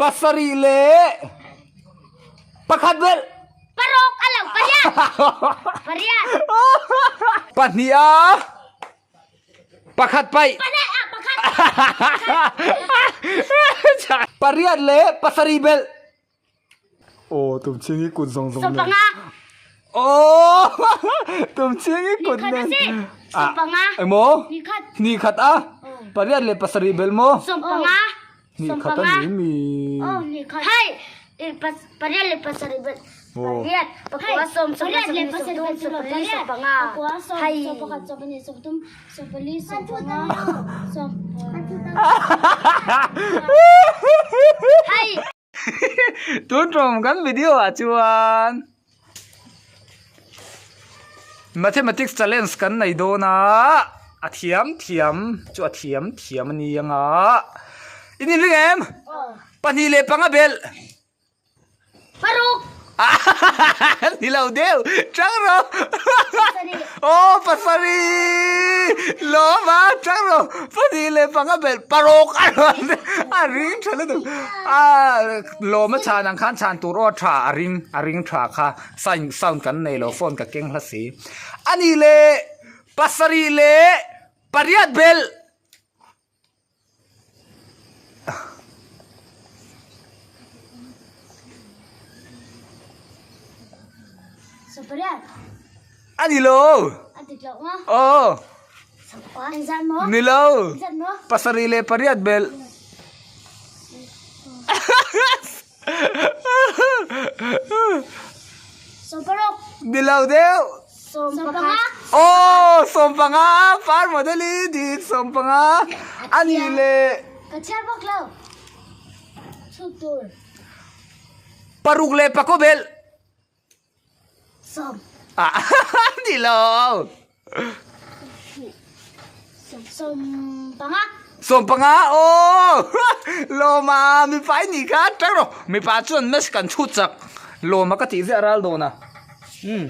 Pasarih leh pakhat belh. Paruk a lo pariat. Pariat. Pahniha pakhat paih. Pahnih ah pakhat. Pariat leh pasarih belh. Aw tumching i kut zawng zawng nen. Sawmpanga. Aw tumching i kut nen. Nikhat a si. Sawmpanga. Emaw? Nikhat. Nikhat a? Pariat leh pasarih belh maw? Sawmpanga. Nikhat a ni mi. Aw nikhat. Hai. Pariat leh pasarih belh. Pariat. Pakua sawm sawmpakhat sawmpahnih sawmthum sawmpali sawmpanga. Hai. Sawmpakhat sawmpahnih sawmthum sawmpali sawmpanga. Hai. Tun tum kan video ah chuan mathematics challenge kan nei dawn a a thiam thiam chu a thiam thiam a ni ang a in inring em 2 5 belh Paruk. Ni lo deuh chang rawh aw pasarih lawm a chang rawh 2 5 belh paruk a rawn a ring tha lutuk a lawm a chhan ang khan chhan tur aw tha a ring a ring tha kha sign sound kan nei lo phone ka keng hla si a ni leh pasarih leh pariat belh. A ni lo. Aw. Ni lo. 78 belh. Ni lo deuh. Aw 15 far model i dik 15 a nih leh. Paruk leh pakaw belh. Ni lo. 15 aw lawma mipa i nih kha tang rawh mipa chuan maths kan chhut chak lawma ka tih ziah ral dawn a umm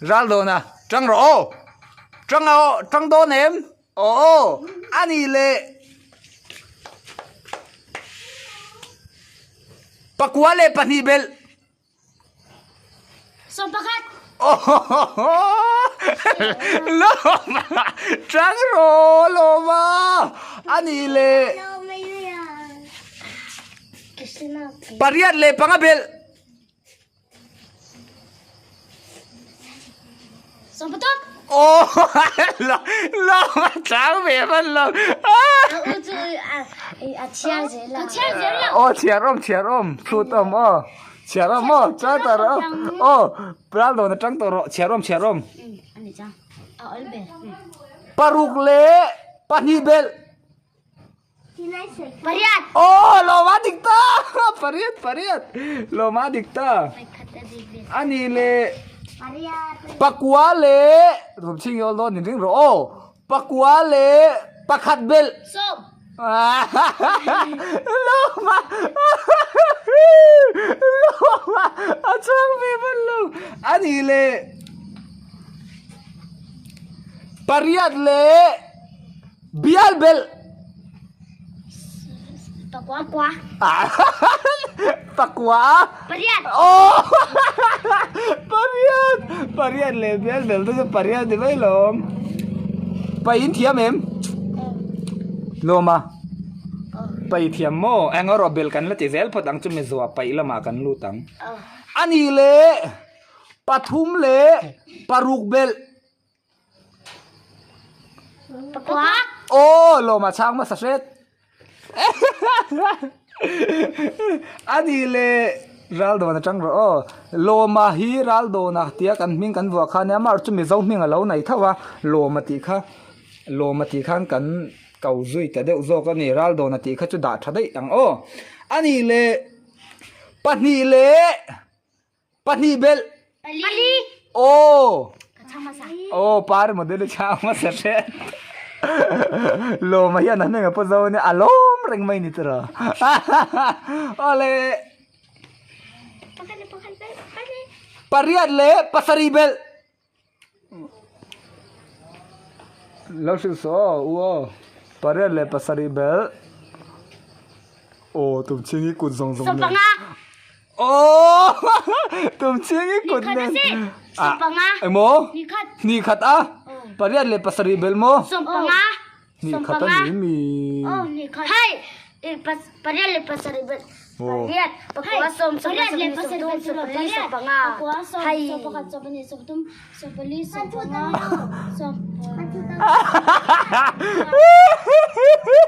ral dawn a tang rawh aw tang aw tang dawn em aw aw a nih leh pakua leh pahnih belh. 11. Lawma tang rawh lawma a nih leh pariat leh panga belh. 13. Aw lawma tang ve hman lo. Aw chhiar awm chhiar awm chhut awm aw. Chhiar awm maw? Chuan tawh rawh aw. Ral dawn atang tawh rawh. Chhiar awm chhiar awm. Paruk leh pahnih belh. Pariat. Aw lawma dik ta. Pariat pariat. Lawma dik ta. Ani leh pakua leh Rumchhing i awl dawn in ring rawh aw. Pakua leh pakhat belh. Sawm. Lawma Lawma a chhang ve hman lo. A nih leh pariat leh bial belh. Pakua. Pakua. Pakua. Pariat. Aw pariat pariat leh bial belh te chu pariat ni mai lawm. Paih in thiam em? Lawm a. Paih thiam maw? Eng erawh bel kan la ti zel phawt ang chu mizoa paih lamah kan lut ang. A nih leh pathum leh paruk belh. Pakua. Aw lawm a chhang hmasa hret. A nih leh ral dawn atang rawh aw. Lawma hi ral dawna tia kan hming kan vuah kha nia amaherawhchu chu Mizo hming a lo nei tho a Lawma tih kha Lawma tih khan kan ko zui ta deuh zawk a ni ral dawna tih kha chu dah tha daih ang aw. A nih leh pahnih leh. Pahnih belh. Pali. Aw. Ka chhang hmasa. Aw par model i chhang hmasa hret. Lawma hian a hneng a paw zo ania a lawm reng mai ni tiraw. Awle. Pakhat leh pakhat belh pali. Pariat leh pasarih belh. Lo hrilh saw aw u aw. Pariat leh pasarih belh. Aw tumchhingi kut zawng zawng nen. Sawmpanga. Aw tumchhingi kut nen. Nikhat a si. Sawmpanga. Emaw? Nikhat. Nikhat a? Pariat leh pasarih belh maw? Sawmpanga. Nikhat a ni mi. Aw nikhat. Hai pariat leh pasarih belh. Pariat pakua sawm sawmpakhat sawmpahnih sawmthum sawmpali sawmpanga. Hai. Sawmpakhat sawmpahnih sawmthum sawmpali sawmpanga sawmpanga.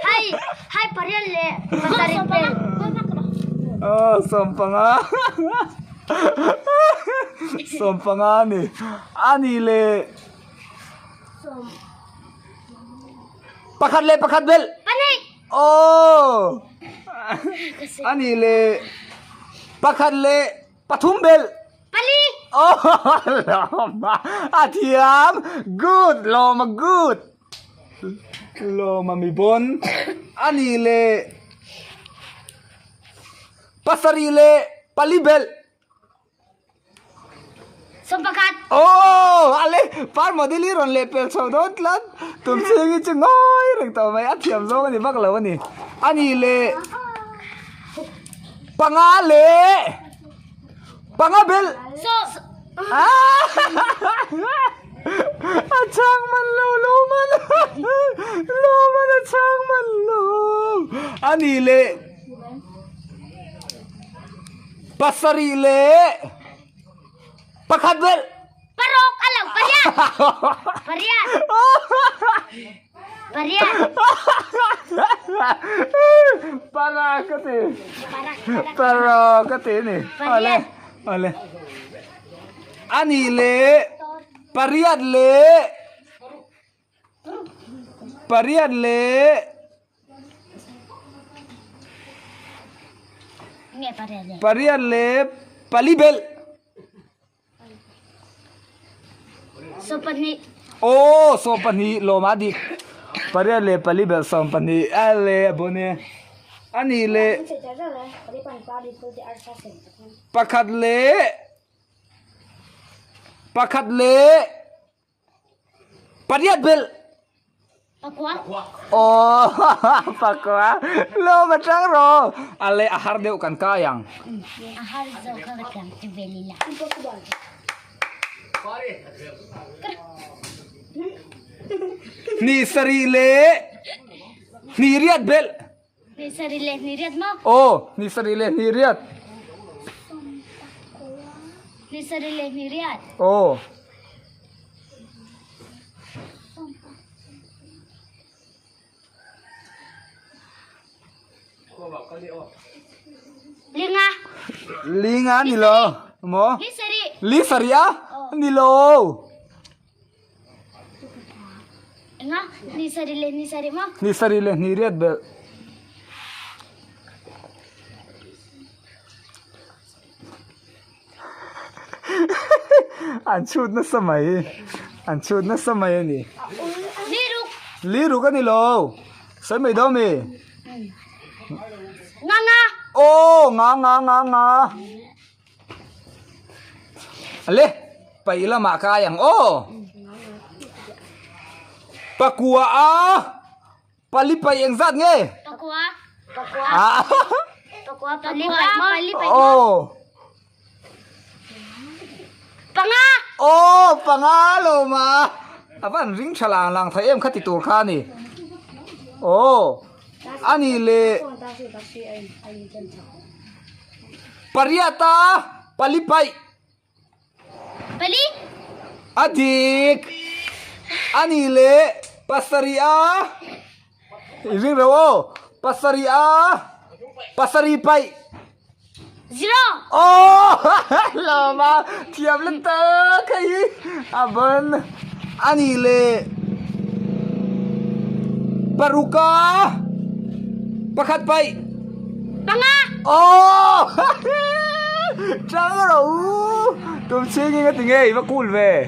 Hai hai pariat leh pasarih belh. Aw sawmpanga. Sawmpanga a ni. A ni leh. Pakhat leh pakhat belh. Pahnih. Aw. A nih leh pakhat leh pathum belh. Pali. Aw lawma a thiam. Good lawma good. Lawma mi bon. A nih leh pasarih leh pali belh. Sawmpakhat. Aw ale par model hi rawn leh pel chho dawn tlat tum chhing hi chu ngawi reng tawh mai a thiam zawng a ni vak lo a ni a ni leh panga leh panga belh a chhang man lo lo man lo man a chhang man lo a ni leh. Pasarih leh pakhat belh. Paruk a lo pariat. Pariat. Pariat. Para ka ti. Para ka ti ni. Ale. Ale. Ani leh pariat leh Pariat leh pariat leh pali belh. Aw 12 lawm a dik. Pariat leh pali belh 12 a le a bon e. A nih leh pakhat leh pakhat leh Pariat belh. Pakua. Oh, pakua. Lo matang ro. Ale a har deuh kan kai ang. A har zo kha ka thiam chu ve lila. Ni sarih le ni riat belh. Ni sarih le ni riat maw? Aw, ni sarih le ni riat. Ni sarih le ni riat. Aw. Linga. Linga ni lo. Maw? Li sarih. Li sarih a? Ni lo. Enga ni sarih leh ni sarih maw? Ni sarih leh ni riat belh. An chhut nasa mai. An chhut nasa mai a ni. Li ruk. Li ruk a ni lo. Sawi mai dawn mi? Nga nga. Aw nga nga nga nga. Ale paih lamah kai ang aw pakua a pali paih eng zat nge pakua pakua pakua pali paih maw pali paih aw panga aw panga lo ma a van ring tha lang lang thei em kha ti tur kha a ni aw a ni le Pariata pali paih. Pali. A dik. A nih leh pasarih a i ring reuh aw. Pasarih a pasarih paih. Zero. Aw lawm a thiam la tak hei hi a ban. A nih leh paruk a pakhat paih. Panga. Aw chang ro tum chhing hi ngati nge i va cool ve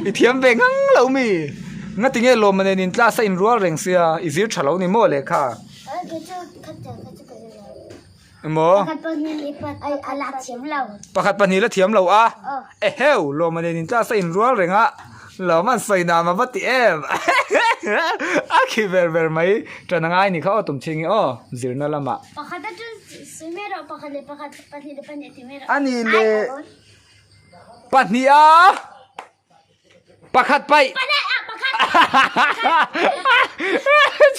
i thiam ve ngang lo mi ngati nge lawm nen in class a in rual reng sia i zir tha lo ni maw lehkha emaw pakhat pahnih la thiam lo a eheu lawm nen in class a in rual reng a lawm an sawi nam a va ti em a khi ver ver mai tana ngai ni kha aw tum chhing hi aw zirna lamah. Ani leh pahniha pakhat paih.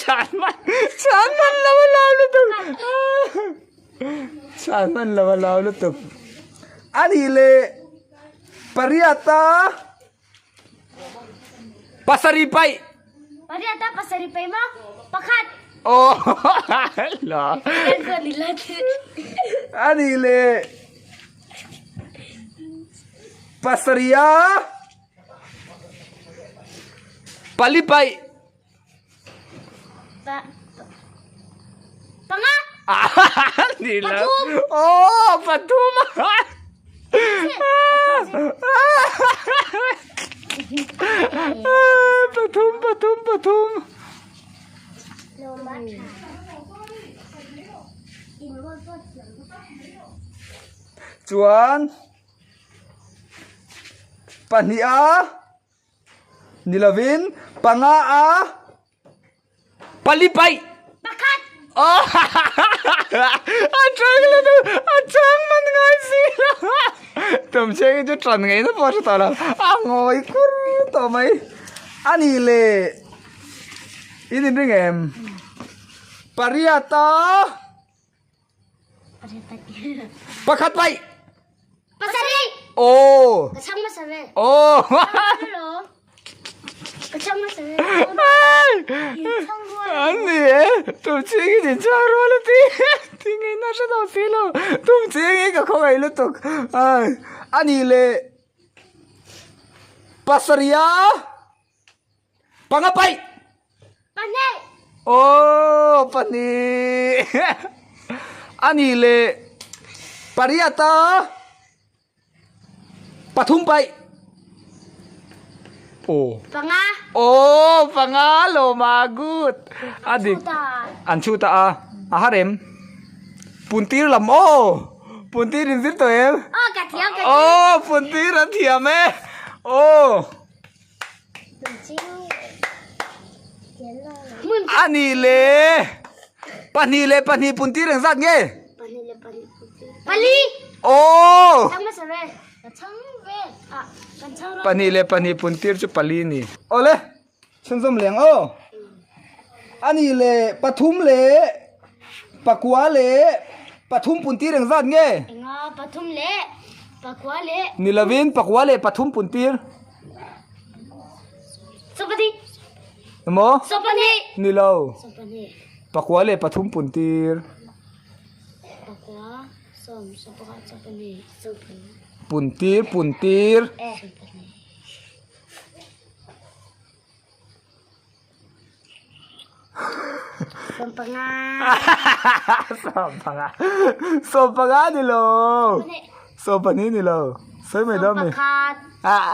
Chhan man chhan man lo a lau lutuk. Chhan man lo a lau lutuk. Ani leh pariata Pasarih paih. Pariat ah pasarih paih maw? Pakhat. Oh, la. Ani le pasarih ah pali paih. Pa, panga. Ni la. Oh, pathum. Pathum, pathum, pathum. Chuan pahniha Ni lovin panga a pali paih. Pakhat. Oh a chang la tu a chang man ngai si lo. Tum cheng hi chu tran ngei na pawh a hre tawh lo. A ngawi kur tawh mai. A ni le in inring em? Pariat a. Pakhat paih. Pasarih. Oh. Ka chhang hmasa ve. Oh. Ka chhang hmasa ve. An ni e. Tum ching in in chhang rual a ti. Ti ngei na hre lo si lo. Tum ching hi ka khawngaih lutuk. Ai. Ani le pasarih a. Panga paih. Pahnih. Oh, pahnih. Ani le pariat a pathum paih. Oh. Panga. Oh, panga lawma good. A dik. An chhu ta a. A har em. Puntir lam aw. Puntir in zir tawh em? Oh, ka thiam ka thiam. Oh, puntir an thiam e. Oh. A nih le pahnih leh pahnih puntir engzat nge? Pali. Aw. Pahnih leh pahnih puntir chu pali a ni. Awle chhunzawm leng aw. A nih leh pathum leh pakua leh pathum puntir engzat nge? Enga pathum leh pakua leh. Ni lovin pakua leh pathum puntir. Sawpahnih. Emaw? Sawpahnih. Ni lo. Sawpahnih. Pakua leh pathum puntir. Pakua, sawm, sawpakhat, sawpahnih, sawpahnih. Puntir, puntir. Eh. Sawpahnih. Sawmpanga. Sawmpanga. Sawmpanga ni lo. Sawmpahnih ni lo. Sawi mai dawn mi. Sawmpakhat. Ah,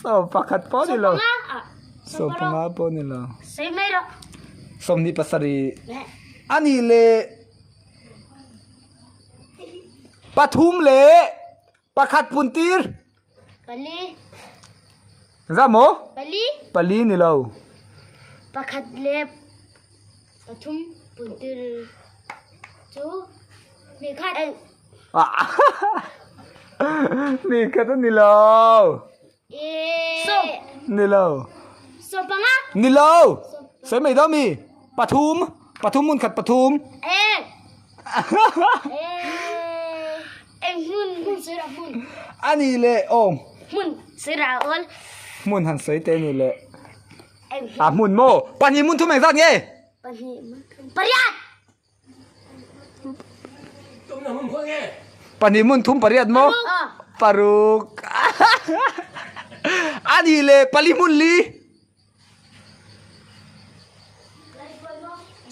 sawmpakhat pawh ni lo. Sawmpanga. Sawmpanga pawh ni lo. Sawi mai rawh. Sawmhnih pasarih. Ani le pathum le pakhat puntir. Pali. Za maw? Pali. Pali ni lo. Pakhat le pathum puntir chu ni khat. Ni khat a ni lo. Sawm. Ni lo. Sawm panga. Ni lo. Sawi mai dawn mi? Pathum. Pathum hmun khat pathum. Eh. Eh. Eng hmun hmun sawi rah hmun. A ni le aw. Hmun sawi rah awl. Hmun han sawi te ni le. Eng A hmun maw? Pahnih hmun thum engzat nge? Pahnih hmun thum. Pariat. Pahnih hmun thum pariat maw? Paruk. A ni le pali hmun li.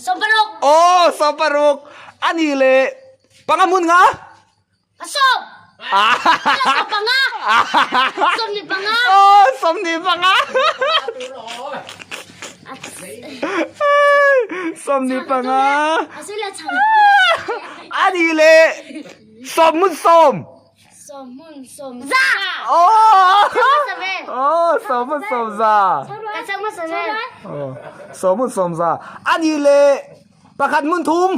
Sawmparuk. Aw, sawmparuk. A ni le panga hmun nga. Sawm. Sawmpanga. Sawmni panga. Aw, sawmni panga. Sawmni panga. A ni le sawm hmun sawm. Sawm hmun sawm za. Aw. Aw, sawm hmun sawm za. Ka chang hmasa ve. Aw, sawm hmun sawm za. A ni le pakhat hmun thum.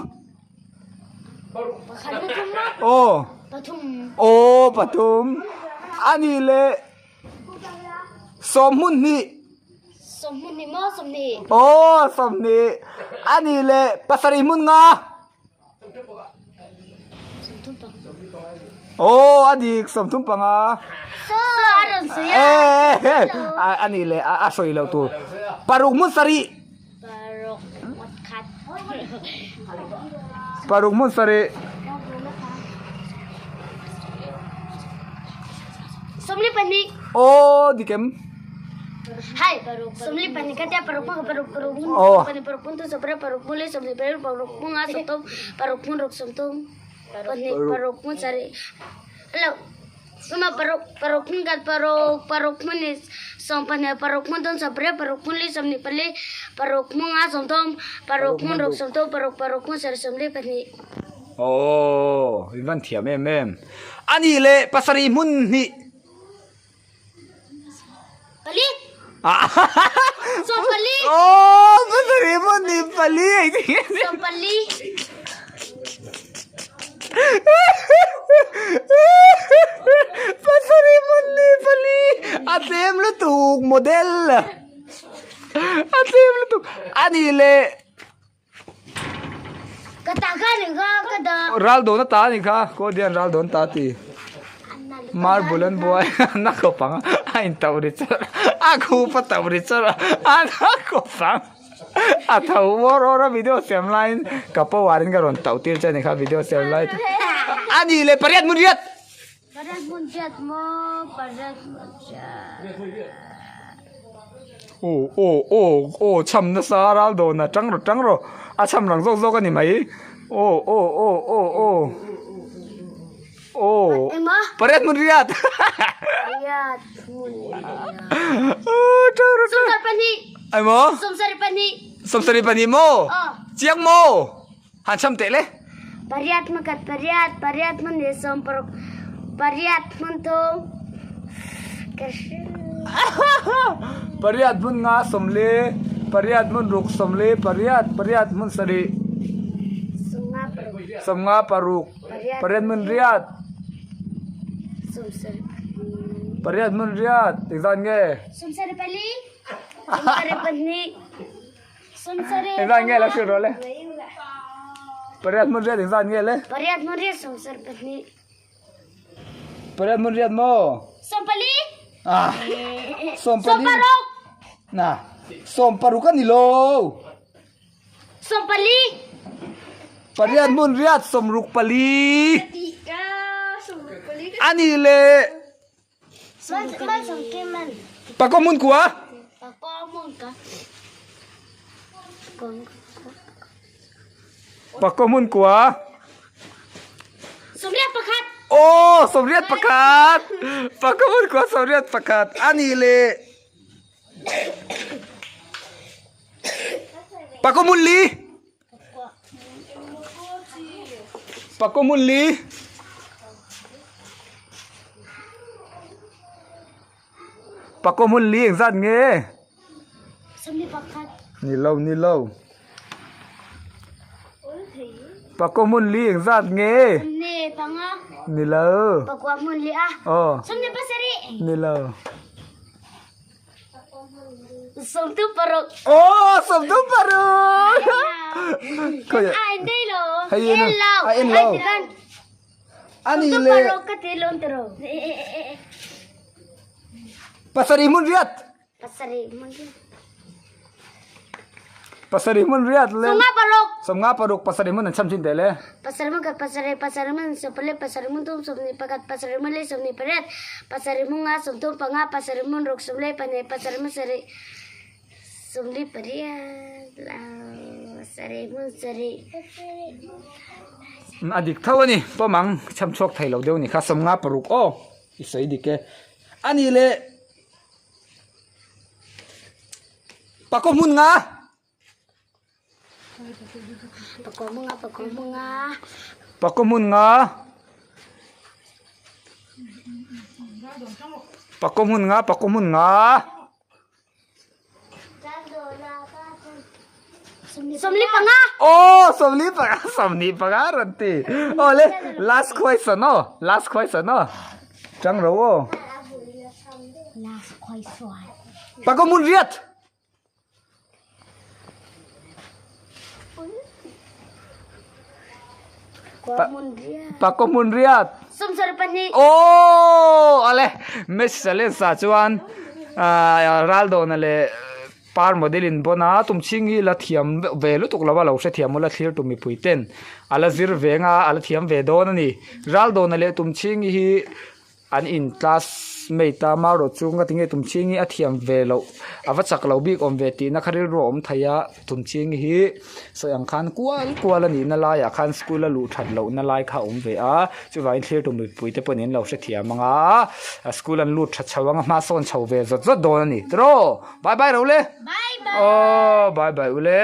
Pakhat pathum ma. Aw. Pathum. Aw pathum. Ani le sawmhmun hnih. Sawmhmun hnih maw sawmhnih. Aw 20. Ani le pasarih hmun nga. Aw a dik 35. A nih leh a sawi loh tur. Paruk hmun sarih. Paruk hmun sarih. Aw dik em? Hai, 22 ka tia paruk hmun paruk paruk hmun Oh. pahnih paruk hmun thum sawmpariat paruk hmun li 24 paruk hmun nga 30 paruk hmun ruk 30 pahnih paruk hmun sarih alo suma paruk paruk hmun khat paruk paruk hmun hnih 12 paruk hmun thum 28 paruk hmun li 24 paruk hmun nga 30 paruk hmun ruk 30 paruk paruk hmun sarih 42. Oh, in van thiam em em. Anih leh pasarih hmun hnih. Pali. Sawmpali. Oh, pasarih hmun hnih pali. Sawmpali. Pasarih hmun hnih pali. A tlem lutuk model. A tlem lutuk. Anih leh. Ka ta kha ni kha ka da. Ral dawn a ta ni kha kaw dian ral dawn ta ti. Marble an buai na khawp ang a in tauh ri char a khup a tauh ri char a na khawp ang a tho awr awr a video siam laiin ka power in ka rawn tauh tir che ni kha video siam lai a nih leh pariat hmun riat. Pariat hmun riat maw pariat hmun riat. Aw aw aw aw chham nasa ral dawn a tang rawh tang rawh a chham rang zawk zawk a ni mai aw aw aw aw aw aw pariat hmun riat pariat hmun riat aw tang rawh tang 22 emaw 22 22 maw chiang maw Han cham teh le. Pariat hmun khat pariat, pariat hmun hnih 60, pariat hmun thum ka hre. Pariat hmun nga 40, pariat hmun ruk 40, pariat, pariat hmun sarih. 50 paruk. 50 paruk. Pariat hmun riat. 70. Pariat hmun riat. Engzat nge? 74. 72. Engzat nge lo hrilh rawh le? Pariat hmun riat engzat nge le? Pariat hmun riat 72. Pariat hmun riat maw? 14. Ah, 14. 16. Na, 16 a ni lo. 14. Pariat hmun riat 64. A ni le. Pakaw hmun kua. Pakaw hmun kua. 21. Aw, 21. Pakaw hmun kua 21. Ani le. Pakaw hmun li. Pakaw hmun li. Pakaw hmun li engzat nge? 21. Ni lo, ni lo. Pakaw hmun li engzat nge? 25. Ni lo. Pakaw hmun li a. Aw. 27. Ni lo. 36. Aw, 36. Khawi A en dei lo. Hei en En lo. a en lo. Ani le 36 ka ti lon tero. pasarih hmun riat. Pasarih hmun riat. Pasarih hmun riat le. 56. 56 pasarih hmun an cham chin teh le. Pasarih hmun khat pasarih pasarih hmun 14 pasarih hmun thum 21 pasarih hmun li 28 pasarih hmun nga 35 pasarih hmun ruk 42 pasarih hmun sarih 48 pasarih hmun sarih. A dik tho a ni pawm ang cham chhuak thei lo deuh ni kha 56 aw i sawi dik e a nih leh pakaw hmun nga. Pakaw hmun nga pakaw hmun nga. Pakaw hmun nga. Pakaw hmun nga pakaw hmun nga. 45. Oh, 45, 25 rawn ti. Aw le, last question aw, last question aw. Chang ro aw. Last question. Pako mun riat. Pako mun riat. 72. Oh, ale, Messi challenge ah chuan Raldawna leh Par model in bawn a, tum chhing hi la thiam ve lutuk lo a, lo hrethiam ula thlir tu mipui ten a la zir ve anga a la thiam ve dawn a ni. Raldawna leh tum chhing hi an in classmate a, marawh chu nga tinge tum chhing hi a thiam ve loh a va chak lo bik awm ve tihna kha rilru a awm thei a, tum chhing hi sawi ang khan kual kual a nihna laiah khan school a luh that lohna lai kha a awm ve a, chuvangin thlir tu mipui te pawhin an lo hrethiam ang a, school an lut tha chho ang a, hma sawn chho ve zawt zawt dawn a ni tiraw. Bye bye ro le. Bye bye. Oh, bye bye ule.